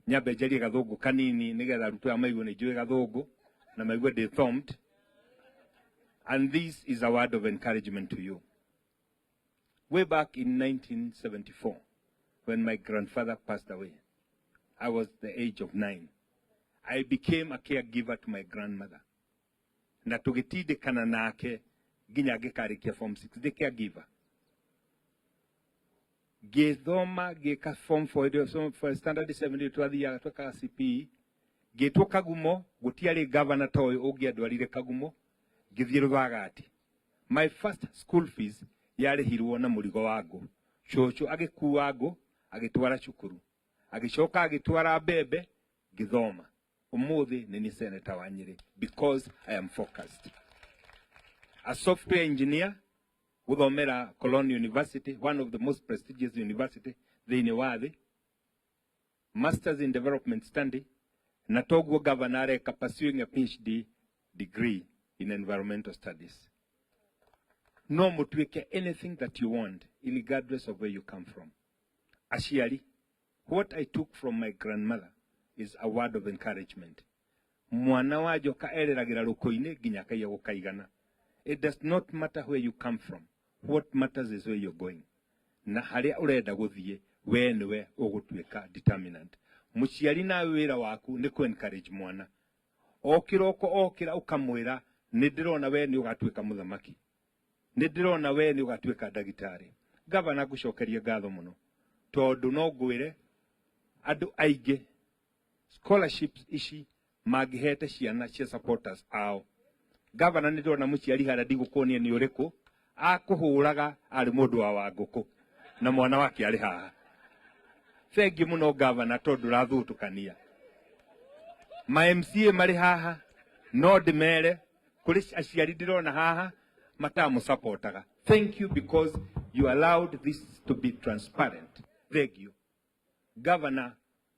Nyambe njarie gathũngũ kanini nĩgetha arutwo aya maigue nĩ njũĩ gathũngũ na maigue ndĩ thumbed. And this is a word of encouragement to you. Way back in 1974, when my grandfather passed away, I was the age of 9. I became a caregiver to my grandmother. Na tũgĩtindĩkana nake nginya ngĩkarĩkia form 6 ndĩ caregiver. Ngĩthoma ngĩka form 4 ĩrĩa so standard 7 ĩrĩa twathiaga twekaga CPE. Ngĩtwo Kagumo, gũtiarĩ governor ta ũyũ ũngĩandwarire Kagumo, ngĩthiĩ Rũthagati. My first school fees yarĩhirwo na mũrigo wa ngũ. Cũcũ agĩkua ngũ agĩtwara cukuru, agĩcoka agĩtwara mbembe, ngĩthoma. Ũmũthĩ nĩ niĩ senator wa Nyĩrĩ because I am focused. A software engineer gũthomera Cologne University, one of the most prestigious university thĩinĩ wa thĩ, masters in development study, na toguo governor areka, pursuing a PhD degree in environmental studies. No mũtuĩke anything that you want regardless of where you come from. Aciari, what I took from my grandmother is a word of encouragement. Mwana wa njoka ereragĩra rũkũ-inĩ nginya akaiya gũkaigana. It does not matter where you come from. What matters is where you're going. Na harĩa ũrenda gũthiĩ, we nĩwe ũgũtuĩka determinant. Mũciari, nawe wĩra waku nĩ kũ encourage mwana. O kĩroko okĩra ũkamwĩra, nĩ ndĩrona we nĩ ũgatuĩka mũthamaki, nĩ ndĩrona we nĩ ũgatuĩka ndagĩtarĩ. Gavana, ngũcokeria ngatho mũno tondũ no ngwĩre andũ aingĩ scholarships ici mangĩhete ciana cia supporters ao. Gavana, nĩ ndĩrona mũciari harĩa, ndigũkuonia nĩ ũrĩkũ, akũhũraga arĩ mũndũ wa Wangũkũ na mwana wake arĩ haha. Thengiũ mũno, gavana, tondũ ũrathutũkania ma MCA marĩ haha. No ndĩmere kũrĩ aciari ndĩrona haha matamũsapotaga. Thank you because you allowed this to be transparent. Thank you, governor.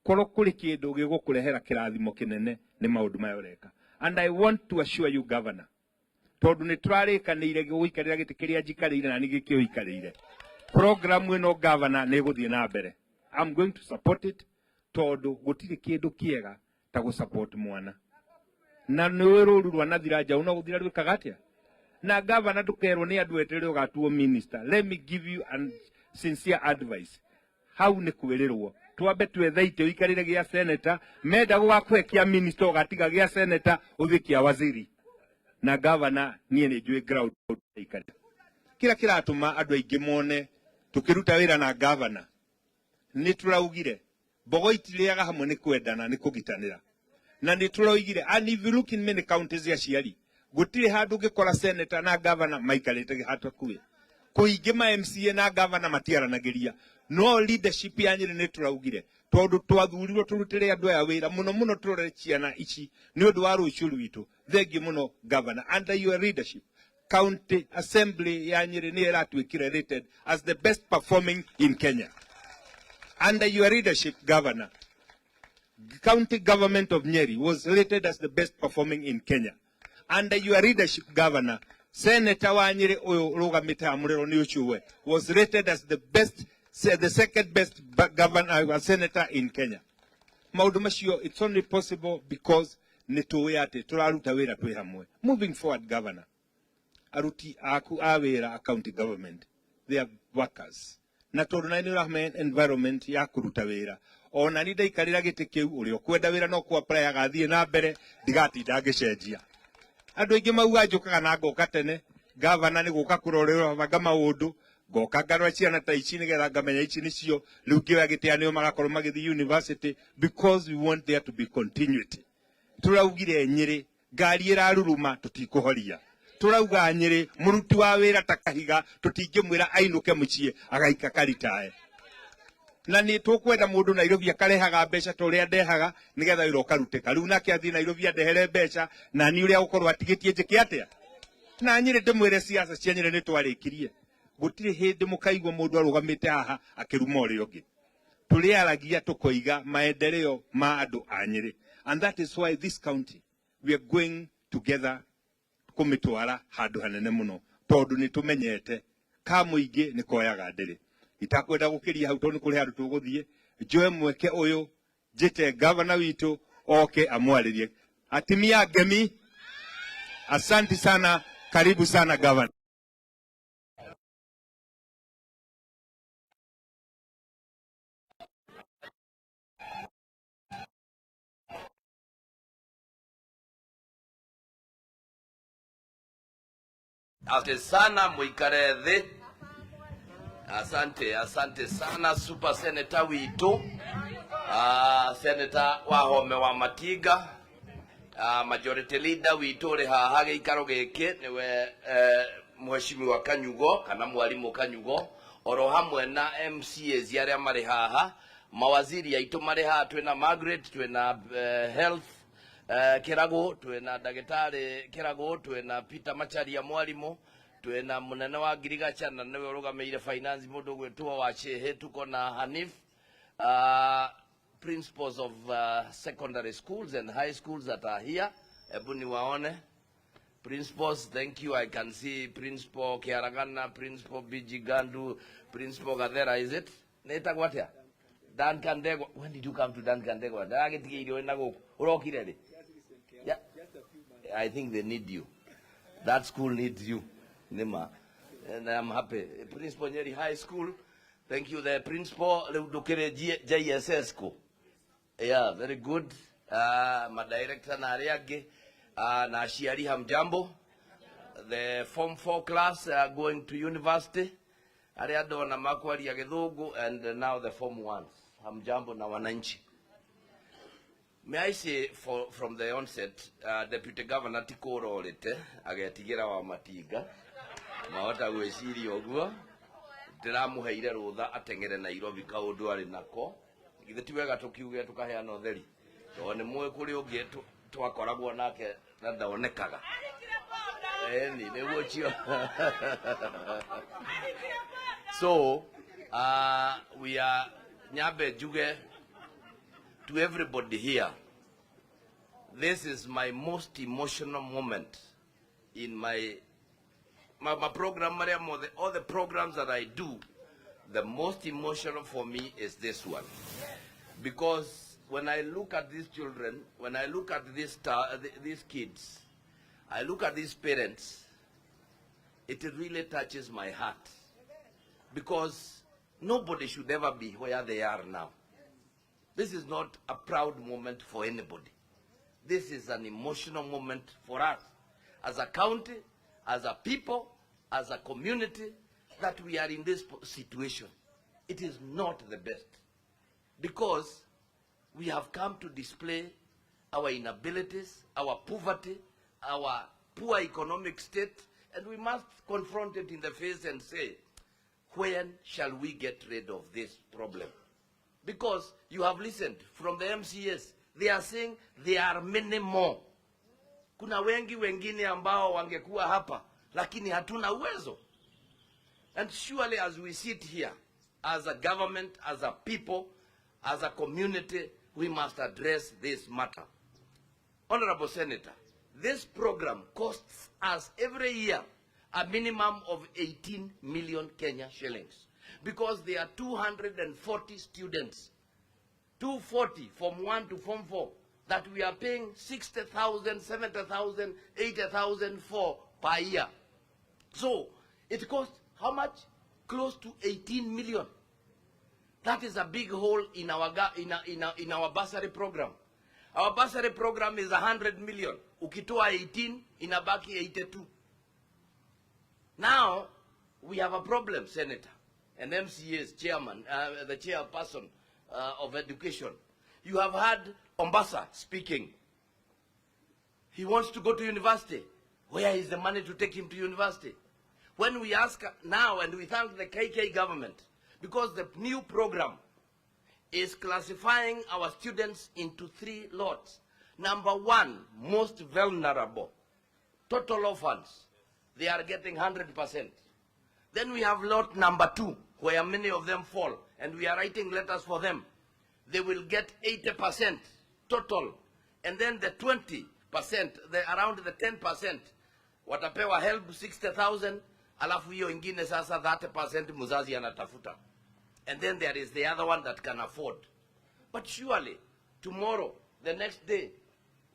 Korwo kũrĩ kĩndũ gĩgũkũrehera kĩrathimo kĩnene nĩ maũndũ maya ũreka. And I want to assure you, governor, tondũ nĩ tũrarĩkanĩire gũikarĩra gĩtĩ kĩrĩa njikarĩire na nĩ gĩkĩ ũikarĩire, program ĩno, governor, nĩ ĩgũthiĩ na mbere. I'm going to support it tondũ gũtirĩ kĩndũ kĩega ta gũ support mwana na nĩ rũru rwa nathira njaũ no gũthira rwĩkaga atĩa. Na governor, ndũkerwo nĩ andũ eterere ũgatuo minister. Let me give you an sincere advice. Hau nĩ kwĩrĩrwo twambe twethe itĩ ũikarĩre gĩa senator. Menda gũgakũhe kĩa minister, ũgatiga gĩa senator ũthiĩ kĩa waziri. Na governor, niĩ nĩ njũĩ ground ikarĩra. Kĩrĩa kĩratũma andũ aingĩ mone tũkĩruta wĩra na governor, nĩ tũraugire mbogo itirĩaga hamwe, nĩ kwendana, nĩ kũgitanĩra. Na nĩ tũroigire, and if you look in many counties, aciari, gũtirĩ handũ ũngĩkora senator na governor maikarĩte handũ hakuhĩ. Kũingĩ ma MCA na governor matiaranagĩria, no leadership ya Nyĩrĩ nĩ tũraugire tondũ twathurirwo tũrutĩre andũ aya wĩra mũno mũno, tũrore ciana ici nĩ ũndũ wa rũciũ rwitũ. Thengiũ mũno, governor. Under your leadership, county assembly ya Nyĩrĩ nĩ ĩratuĩkire rated as the best performing in Kenya. Under your leadership, governor, county government of Nyeri was rated as the best performing in Kenya. Under your leadership, governor, senator wa Nyeri ũyũ ũrũgamĩte haha mũrĩro nĩ ũcio was rated as the best, the second best governor, senator in Kenya. Maũndũ macio, it's only possible because nĩ tũĩ atĩ tũraruta wĩra twĩ hamwe. Moving forward, governor, aruti aku a wĩra a county government, they are workers, na tondũ na nĩ ũramahe environment ya kũruta wĩra, ona ni ndaikarĩra gĩtĩ kĩu, ũrĩa ũkwenda wĩra no ku apply agathiĩ na mbere, ndigatinda ngĩcenjia. Andũ aingĩ mauga njũkaga na ngoka tene. Gavana, nĩ gũka kũrorera banga maũndũ, ngoka ngarora ciana ta ici nĩgetha ngamenya ici nĩcio rĩu ngĩoya gĩtĩ nĩo magakorwo magĩthiĩ university, because we want there to be continuity. Tũraugire Nyĩrĩ ngari ĩraruruma tũtikũhoria. Tũrauga Nyĩrĩ mũruti wa wĩra ta Kahiga tũtingĩmwĩra ainũke mũciĩ agaika karitae. Na nĩ tũkwenda mũndũ Nairobi akarehaga mbeca ta ũrĩa ndehaga nĩgetha wĩra ũkarutĩka. Rĩu nake athiĩ Nairobi andehere mbeca, na niĩ ũrĩa gũkorwo atigĩtie njĩke atĩa? Na Nyĩrĩ ndĩmwĩre, siasa cia Nyĩrĩ nĩ twarĩkirie. Gũtirĩ hĩndĩ mũkaigua mũndũ arũgamĩte haha akĩruma ũrĩa ũngĩ. Tũrĩaragia tũkoiga maendeleo ma andũ a Nyĩrĩ, and that is why this county we are going together kũmĩtwara handũ hanene mũno, tondũ nĩ tũmenyete ka mũingĩ nĩ koyaga ndĩrĩ. Itakwenda gũkĩria hau tondũ nĩ kũrĩ handũ tũgũthiĩ. Njoe mweke ũyũ. Njĩte gavana witũ oke amwarĩrie. Atimia ngemi, asanti sana, karibu sana gavana. Asante sana muikare thi. Asante, asante sana super senator witu. Senator Wahome wa Matiga. Majority leader witu uri haha giikaro giki niwe mheshimiwa Kanyugo kana mwalimu Kanyugo oro hamwe na MCAs aria mari haha, mawaziri aitu mari haha, twina Margaret, twina health Kirago, twina ndagitari Kirago, twina Peter Macharia mwalimu, twina munene wa ngirigacha na niwe urugamĩrĩire finance mundu gwitwo wa Shehe, tuko na Hanif, principals of secondary schools and high schools that are here. Ebu niwaone principals, thank you. I can see Principal Kiaragana, Principal BG Gandu, Principal Gathera, is it? Netagwo atia? Duncan Ndegwa. When did you come to Duncan Ndegwa? Ndagĩtigĩirio na gũkũ. Ũrokire rĩ? Yeah. I think they need you. That school needs you. Nima. And I'm happy. Principal Nyeri High School. Thank you. The principal rĩu ndũkĩrĩ JSS ko. Yeah, very good. Ma director na arĩa angĩ na aciari, hamjambo. The form 4 class are going to university. Arĩa ndona makwaria gĩthũngũ, and now the form 1s. Hamjambo na wananchi. May I say from the onset, Deputy Governor ti kũrorĩte agetigĩra wa Matinga mahota gwĩciria ũguo ndĩramũheire rũtha ateng'ere Nairobi kaũndũ arĩ nako. Githĩ ti wega tũkiuge tũkaheana ũtheri, tondũ nĩ mũĩ kũrĩ ũngĩ twakoragwo nake na ndonekaga eni nĩguo cio. So we are nyambe njuge to everybody here, this is my most emotional moment in my program marĩa mothe, all the programs that I do, the most emotional for me is this one. Because when I look at these children, when I look at these kids, I look at these parents, it really touches my heart. Because nobody should ever be where they are now. This is not a proud moment for anybody. This is an emotional moment for us as a county, as a people, as a community, that we are in this situation. It is not the best, because we have come to display our inabilities, our poverty, our poor economic state, and we must confront it in the face and say, when shall we get rid of this problem? Because you have listened from the MCS, they are saying there are many more. Kuna wengi wengine ambao wangekuwa hapa, lakini hatuna uwezo. And surely as we sit here, as a government, as a people, as a community, we must address this matter. Honorable Senator, this program costs us every year a minimum of 18 million Kenya shillings, because there are 240 students, 240 from 1 to form 4, that we are paying 60,000, 70,000, 80,000 for per year. So it costs how much? Close to 18 million. That is a big hole in our bursary program. Our bursary program is 100 million. Ukitoa 18, inabaki 82. Now, we have a problem, Senator, and MCA's chairman, the chairperson of education. You have had Ombasa speaking. He wants to go to university. Where is the money to take him to university? When we ask now, and we thank the KK government, because the new program is classifying our students into three lots. Number one, most vulnerable, total orphans. They are getting 100%. Then we have lot number two, where many of them fall, and we are writing letters for them. They will get 80% total. And then the 20%, around the 10%, watapewa HELB 60,000, alafu hiyo ingine sasa 30% mzazi anatafuta. And then there is the other one that can afford. But surely, Tomorrow, the next day,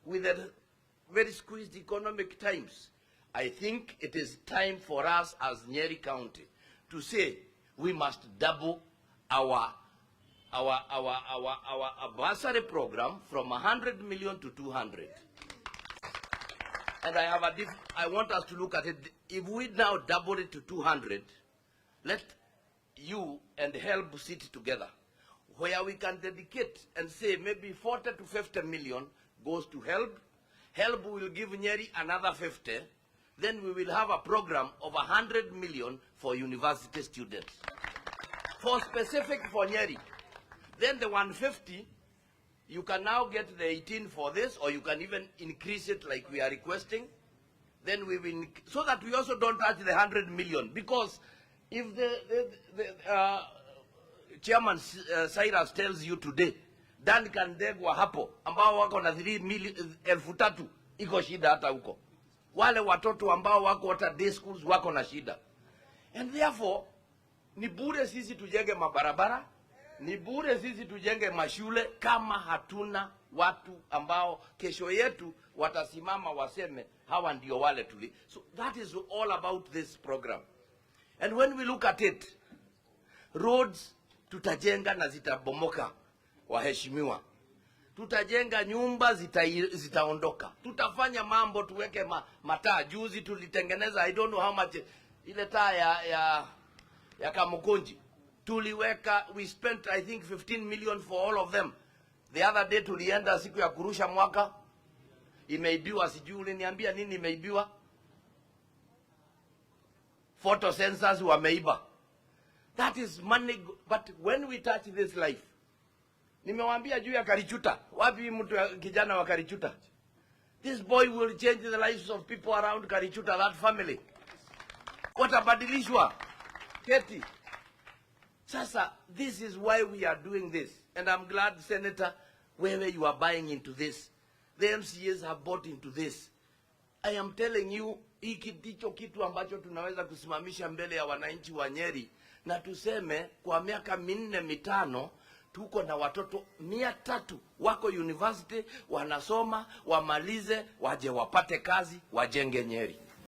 with the very squeezed economic times, I think it is time for us as Nyeri County to say we must double our bursary program from 100 million to 200. And I want us to look at it. If we now double it to 200, let you and HELB sit together, where we can dedicate and say maybe 40 to 50 million goes to HELB. HELB will give Nyeri another 50. Then we will have a program of 100 million for university students. For specific for Nyeri. Then the 150, you can now get the 18 for this, or you can even increase it like we are requesting. Then we will, so that we also don't touch the 100 million. Because if the Chairman Cyrus tells you today, Duncan Ndegwa hapo ambao wako na 3 million, 3,000, iko shida hata huko. Wale watoto ambao wako hata day schools wako na shida. And therefore, ni bure sisi tujenge mabarabara, ni bure sisi tujenge mashule kama hatuna watu ambao kesho yetu watasimama waseme hawa ndio wale tuli. So that is all about this program. And when we look at it, roads tutajenga na zitabomoka, waheshimiwa. Tutajenga nyumba zitaondoka. Tutafanya mambo, tuweke mataa. Juzi tulitengeneza, I don't know how much, ile taa ya Kamukunji tuliweka, we spent, I think, 15 million for all of them. The other day tulienda siku ya kurusha mwaka, imeibiwa, sijui uliniambia nini imeibiwa. Photo sensors wameiba. That is money, but when we touch this life, nimewaambia juu ya Karichuta. Wapi mtu kijana wa Karichuta? This boy will change the lives of people around Karichuta, that family. Watabadilishwa. Keti. Sasa, this is why we are doing this. And I'm glad, Senator, wherever you are buying into this. The MCAs have bought into this. I am telling you, hiki ndicho kitu ambacho tunaweza kusimamisha mbele ya wananchi wa Nyeri na tuseme kwa miaka 4, 5 tuko na watoto 300 wako university wanasoma, wamalize, waje wapate kazi, wajenge Nyeri.